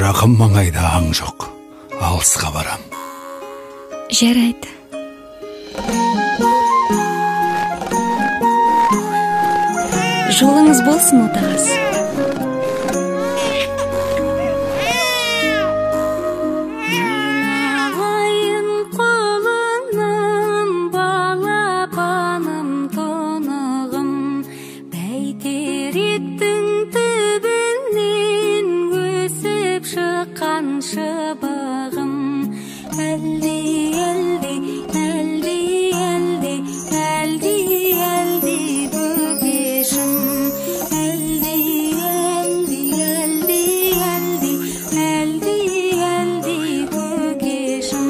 Жақын маңайда аң жоқ. Алысқа барам. Жарайды. Жолыңыз болсын, отағасы. Ағайын құлыным, балапаным, тұнығым, бәйтеректің түбінен өсіп шыққан шыбығым. Әлди, әлди, әлди, әлди, әлди, әлди бөпешім. Әлди, әлди, әлди, әлди, әлди, әлди көкешім.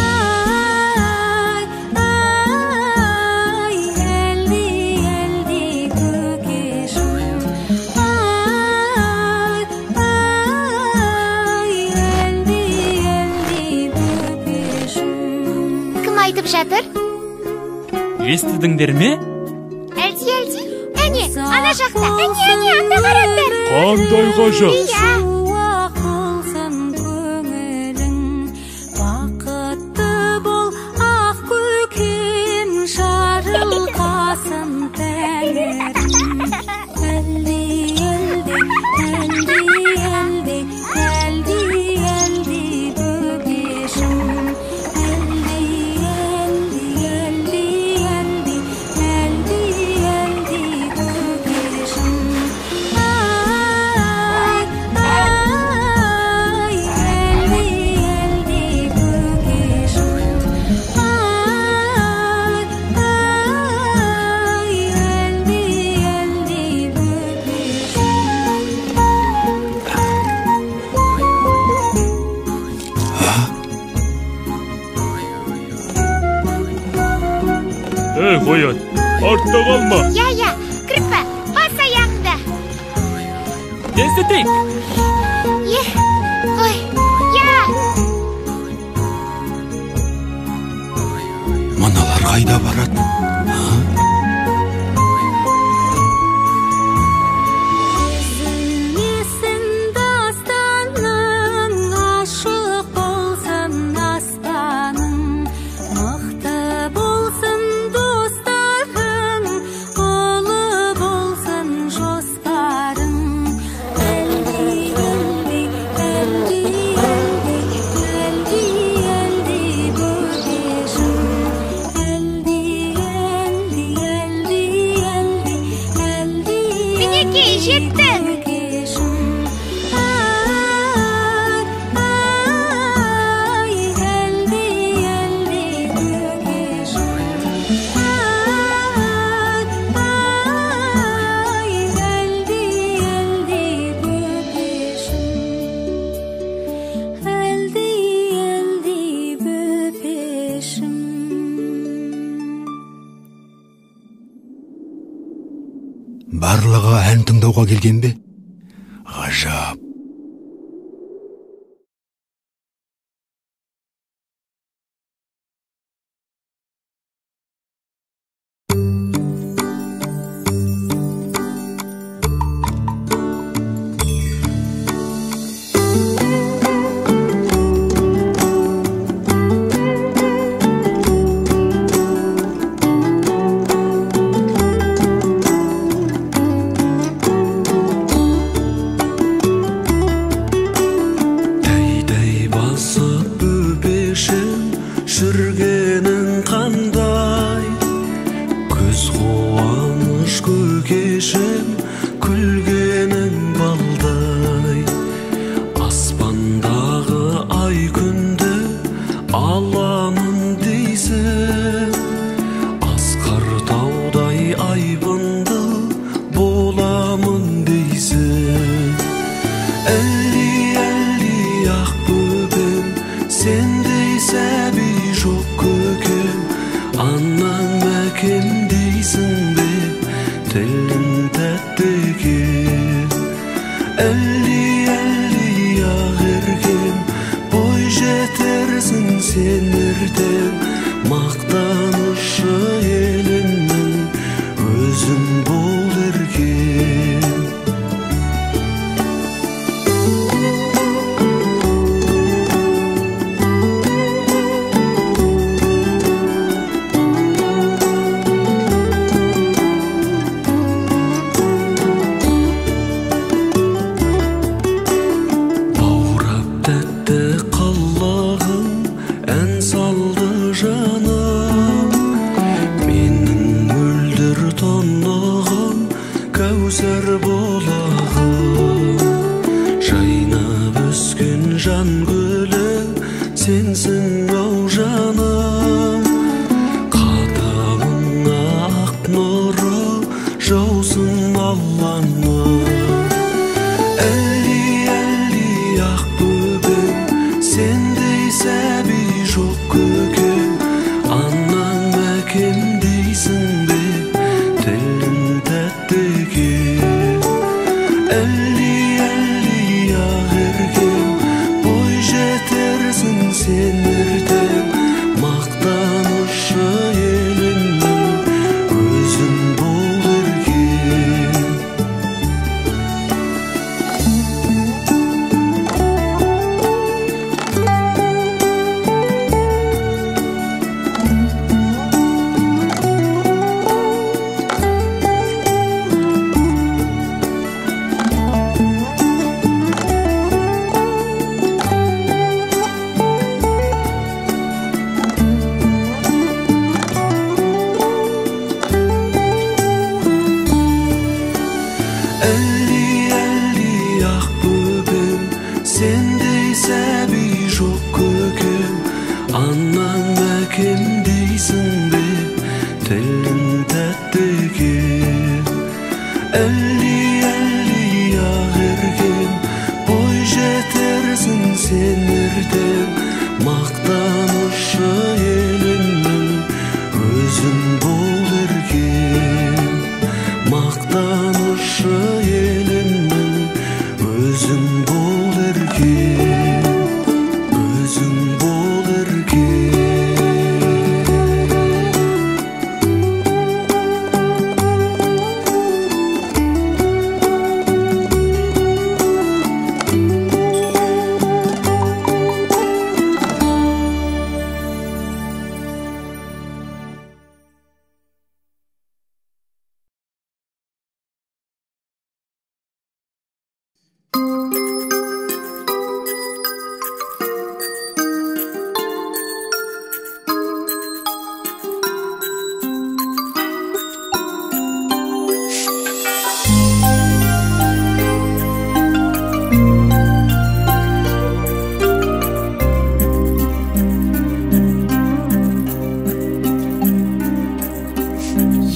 Ай, ай, әлди, әлди көкешім. Ай, ай, әлди, әлди бөпешім. Кім айтып жатыр? Естідіңдер ме? Әлди, әлди. Әне, ана жақта. Әне, әне, анда қараңдар. Қандай ғажап! Иә. Шуақ болсын көңілің, бақытты бол, ақ көкем, жарылқасын тәңірім. Әлди, әлди, әлди, әлди, әлди, әлди бөпешім. Әлди, әлди, әлди, әлди, әлди, әлди көкешім. Ай, ай, әлди, әлди көкешім. Ай, ай, әлди, әлди бөпешім. Ей, қоян, артта қалма. Иә, иә, кірпі, бас аяғыңды. Тездетейік. Е, ой, иә. Мыналар қайда барады? Үзілмесін дастаның, ашық болсын аспаның, мықты болсын достарың, ұлы болсын жоспарың. Әлди, әлди, әлди, әлди, әлди, әлди бөпешім. Әлди, әлди, әлди, әлди, әлди, Мінекей, жеттік. көкешім. Ай, ай, әлди, әлди көкешім. Ай, ай, әлди, әлди бөпешім. Әлди, әлди бөпешім. Барлығы ән тыңдауға келген бе? Ғажап. Тәй-тәй басып бөпешім, жүргенің қандай? Көз қуаныш көкешім, күлгенің балдай. Аспандағы ай күнді аламын дейсің, асқар таудай айбынды боламын дейсің. Әлди, әлди ақ бөпем, сендей сәби жоқ көкем. Анаң әкем дейсің бе, тілің тәтті екен. Әлди, әлди ақ еркем, бой жетерсің сен ертең. Мақтанышы еліңнің, өзің бол еркем. Анаң әкем дейсің бе, тілің тәтті екен. Әлди, әлди ақ еркем, бой жетерсің сен ертең. Мақтанышы елімнің, өзің бол еркем. Мақтанышы елімнің, өзің бол еркем. Өзің бол еркем.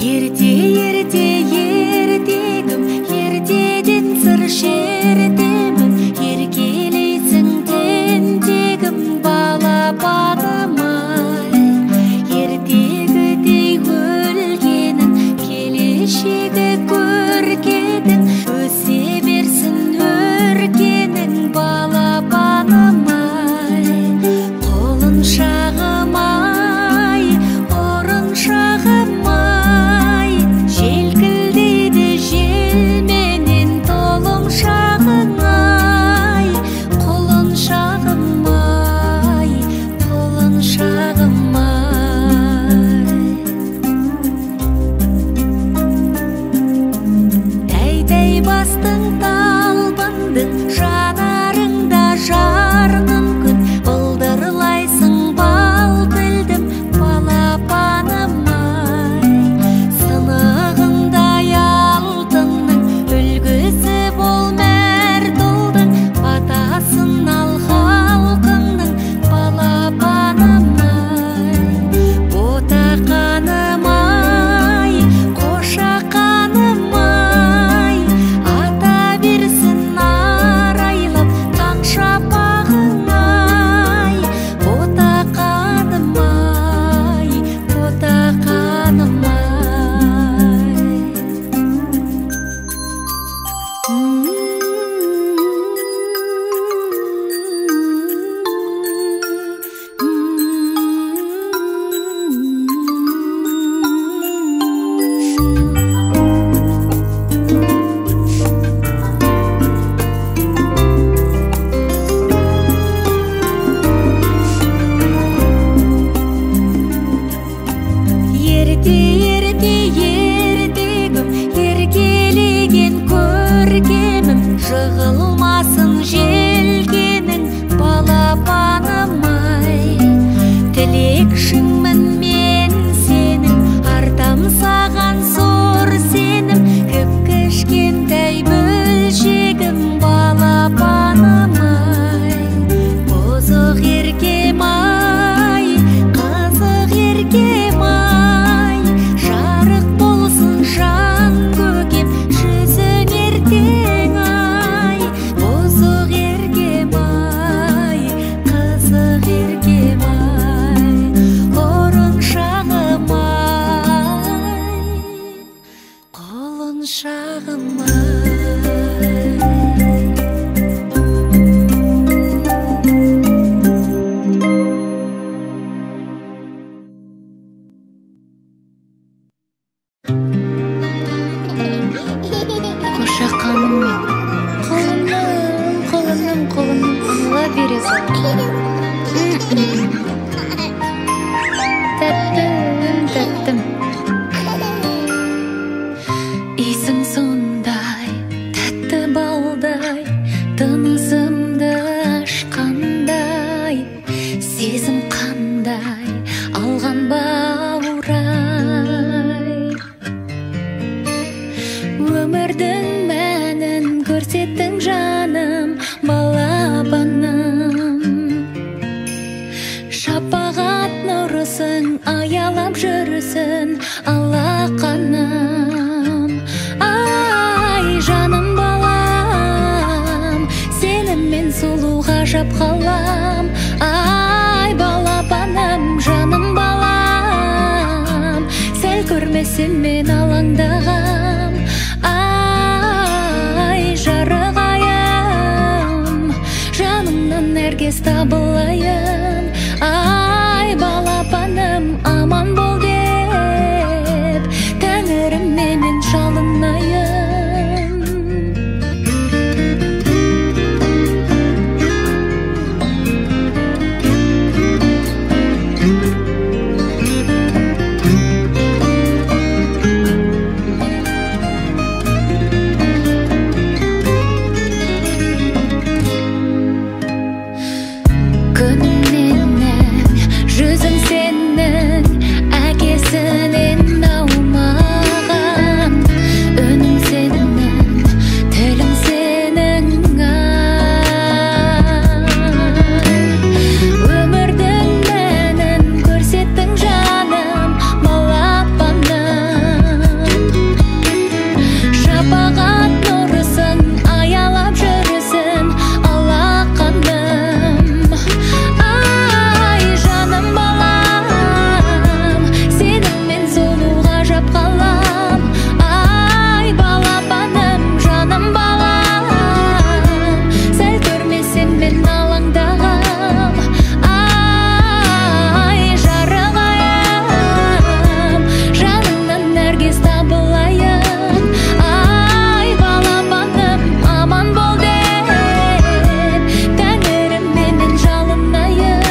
Ерте, ерте, ертегім, ертеден сыр шертемін. жүрсін алақаным. Ай, жаным балам, сені мен сұлу ғажап қалам. Ай, балапаным, жаным балам, сәл көрмесем мен алаңдағам. Ай, жарық айым, жаныңнан әркез табылайын. Ай, балапаным, аман бол деп тәңіріме мен жалынайын. Күнім менің, жүзің сенің, әкесінен аумаған. Үнің сенің, тілің сенің, ай. Өмірдің мәнін көрсеттің, жаным, балапаным. Шапағат нұрысын аялап жүрсін алақаным. Ай, жаным балам, сені мен сұлу ғажап қалам. Ай, балапаным, жаным балам, сәл көрмесем мен алаңдағам. Ай, жарық айым, жаныңнан әркез табылайын. Ай, балапаным, аман бол деп тәңіріме мен жалынайын.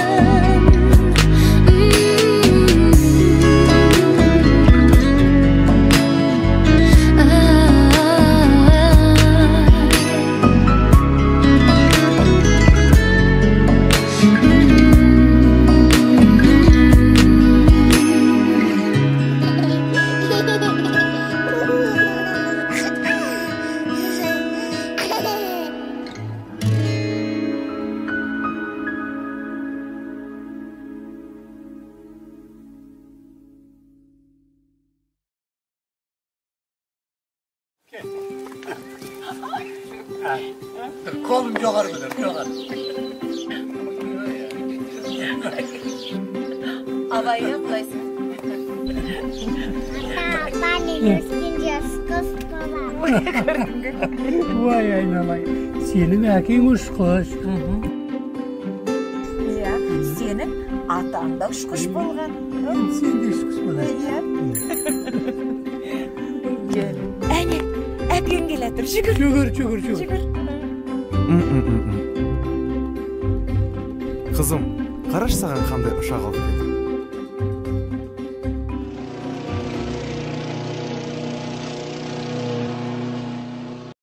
Қолын жоғары көтер, жоғары. Абайға құлайсың. Ата, мен өскенде ұшқыш боламын. Ой, айналайын. Сенің әкең ұшқыш. Иә, сенің атаң да ұшқыш болған. Сен де ұшқыш боласың. Иә. Әне, әкең келатыр, жүгір. Жүгір, жүгір, жүгір. Жүгір. Қызым, қарашы, саған қандай ұшақ алып келдім.